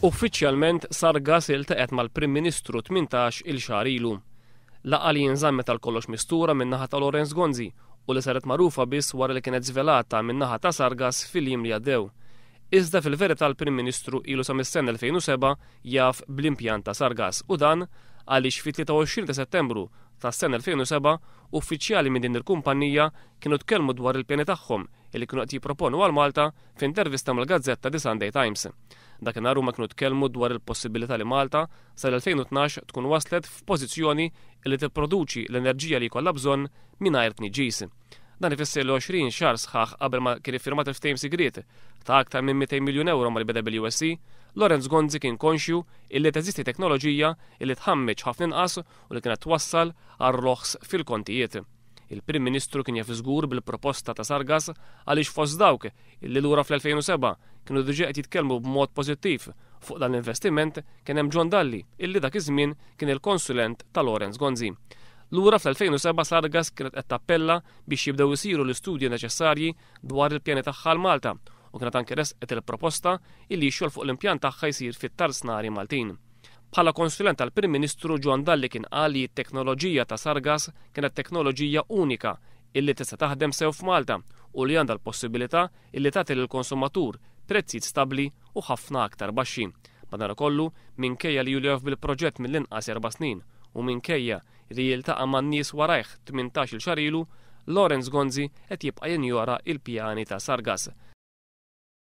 Uffiċjalment Sargas iltaqgħet mal-Prim Ministru 18-il xahar ilu. Laqgħa li inżammet għal kollox mistura min-naħa ta' Lawrence Gonzi u li saret magħrufa biss wara li kienet żvelata min-naħa ta' Sargas fil-jiem li għaddew. Iżda fil-verità l-Prim Ministru ilu sa mis-sena 2007 jaf bl-impjant ta' Sargas u dan għaliex fit-23 ta' Settembru tas-sena 2007 uffiċjali minn din il-kumpanija kienu tkellmu dwar il-pjani tagħhom li kienu qed jipproponu għal Malta f'intervista mal-gazzetta The Sunday Times. Dakinhar huma kienu tkellmu dwar il-possibilità li Malta sal-2012 tkun waslet f'pożizzjoni li tipproduċi l-enerġija li jkollha bżonn mingħajr tniġġis. Dan ifisser li 20 xahar sħaħ qabel ma kien iffirmat il-ftehim sigriet ta' aktar minn 200 miljun euro mal-BWSC, Lawrence Gonzi kien konxju illi teżisti teknoloġija illi tħammeġ ħafna inqas u li kienet twassal għal roħs fil-kontijiet. Il-Prim Ministru kien jaf żgur bil-proposta ta' Sargas għaliex fost dawk illi lura fl-2007 kienu diġà qed jitkellmu b'mod pożittiv fuq dan l-investiment kien hemm John Dalli illi dak iż-żmien kien il-konsulent ta' Lawrence Gonzi. Lura fl-2007 Sargas kienet qed tappella biex jibdew isiru l-istudji neċessarji dwar il-pjani tagħha għal Malta u kienet anke resqet il-proposta illi x-xogħol fuq l-impjant tagħha jsir fit-tarznari Maltin. Bħala konsulent tal-Prim Ministru, John Dalli kien qal li t-teknoloġija ta' Sargas kienet teknoloġija unika illi tista' taħdem sew f'Malta u li għandha l-possibilità illi tagħti lill-konsumatur prezzijiet stabbli u ħafna aktar baxxi. Madankollu, minkejja li ilu jaf bil-proġett mill-inqas 4 snin u minkejja li jiltaqa' man-nies warajh 18-il xahar ilu, Lawrence Gonzi qed jibqa' jinjora il-pjani ta' Sargas.